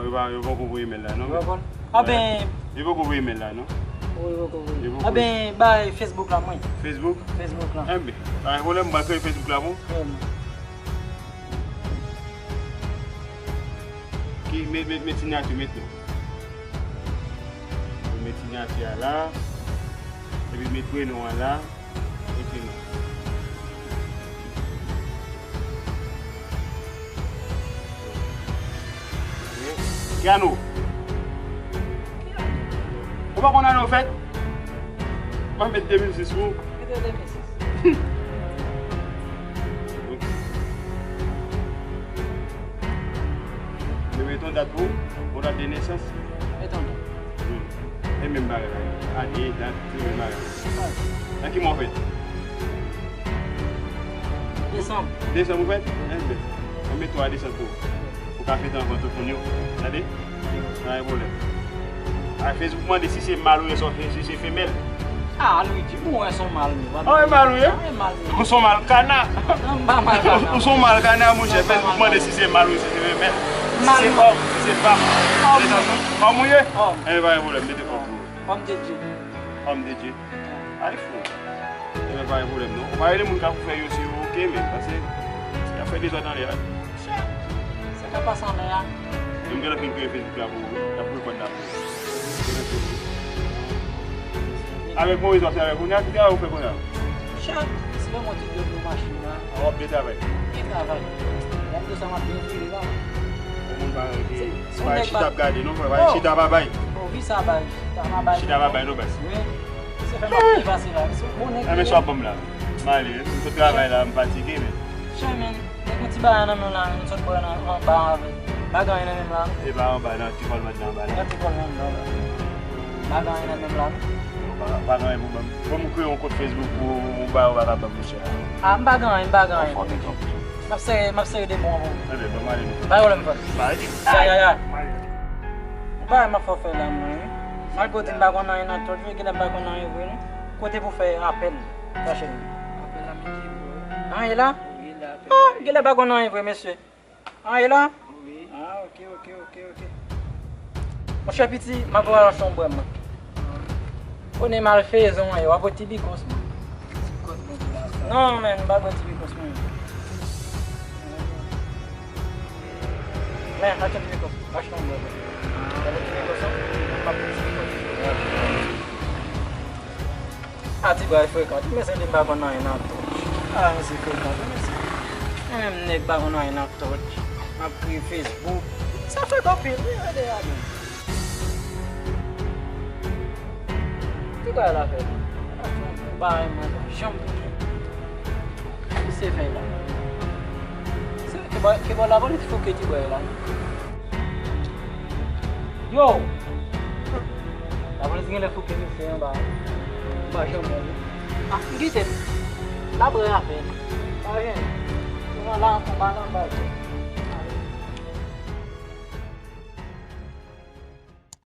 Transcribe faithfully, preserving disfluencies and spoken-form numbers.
Yo pa, yo poko voye imèl la, non. Yo poko? Anben, yo poko voye imèl la, non. Wi, yo poko voye. Yo poko voye. Anben, bay Facebook la, mwen. Facebook? Facebook la. Enben, pa gen pwoblèm, mwen kreye Facebook la pou ou. Wi. Ki, met, met, met siyati, met non. Ou met siyati a la. Epi met prenon an la. Ekri non. Kiano. Ou pa konn ane w fèt? Mwen met de mil sis pou ou. Mete de mil sis. Mwen met yon dat pou ou, yon dat de nesans. Met yon dat. Hmm. E menm bagay la. Ane, dat, se menm bagay la. Nan ki mwa w fèt? Desanm. Desanm ou fèt? Enben, mwen met twa desanm pou ou. Ou ka fete anvan tout moun yo. Tande? Pa gen pwoblèm. A, Facebook mande si se mal ou ye, si se femèl. Ah, Luigi, bon, wè, se yon mal, wi. Ah, e mal ou ye? Ah, e mal, wi. Ou se yon mal kana. Non, m pa mal kana. Ou se yon mal kana, monchè. Facebook mande si se mal ou ye, si se femèl. Si se òm, si se fanm. Òm. Òm ou ye? Òm. Enben, pa gen pwoblèm, mete òm pou ou. Òm de Dye. Òm de Dye. Ay, fou. Enben, pa gen pwoblèm, non. Ou pa rele moun k ap fè yo si yo oke, men, paske y ap fè dezòd anlè a. Chè, sa k ap pase anlè a? Menm gen lòt moun ki gen Facebook la pou ou, wi. Y ap reponn la pou ou. Avèk Moyiz w ap fè avèk ou, nan ki travay ou fè kounye a? Chè, se yon moun ki dwe pou machin nan. An, w ap byen travay. Byen travay. Lè m di w sa, m ap byen vire la. Yon moun pa rete, pa chita ap gade, non, frè. Pa chita pa bay. Oh, wi, sa bay. Chita pa bay. Chita pa bay, non, baz. Wi. Se fè m ap byen pase la. Se yon bon nèg. Enben, sa w ap ban m la. M ale, m sot travay la, m fatige, men. Chè, men. Nèg yon ti bagay nan men w la, m sot bwè nan anba avè l. M pa gen anyen nan men m la, non. E pa anba, nan ti kòlmad la anba la. Nan ti kòlmad la anba. M pa gen anyen nan men m la, non. Yo, pa, pa gen anyen pou ban m. Ban m kreye yon kont Facebook pou ou, ou ba, ou pa ka ban m, monchè. Ah, m pa gen anyen, m pa gen anyen. Fò m tou. M ap sere, m ap sere de bon pou ou. Enben, ban m ale, non. Pa gen pwoblèm, frè. Ba, e di. Ya, ya, ya. M ale. Ou pa wè m ap fè w fè la, mwen, wi. Malgre w di m pa konn anyen nan tòt, men genlè m pa konn anyen vre, non. Kote pou fè apèl, sa cheri? Apèl la, men ki vre. Anyen la? Wi, la, apèl la. Ah, genlè pa konn anyen vre, mesye. Ah, e la? Wi. Ah, ok, ok, ok, ok. Monchè piti, m ap voye achte yon bwè, mwen. Konnen malfezon an ye, w ap wè ti bikòs, mwen. Ti bikòs, mwen, di la sa. Non, men, m pa bwè ti bikòs, mwen. Men, achte ti bikòs, achte yon bwè, mwen. Gade ti bikòs, non? M pa bwè ti bikòs. A, ti bwè frekan. Men se li m pa konn anyen nan tòt. A, men se frekan, men se. Mwen menm nèg pa konn anyen nan tòt. M ap kreye Facebook. Sa fèt anpil, wi, rele a menm. Ti bwè la fèt. Bagay mwen pa janm touche. Ki se fèy la? Se ki bò, ki bò lapolis fouke ti bwè la? Yo! Lapolis genlè fouke misye anba. M pa janm wè li. Ah, m kite l. L ap reyafè l. Pa jennen. Ou nan la, anba, anba.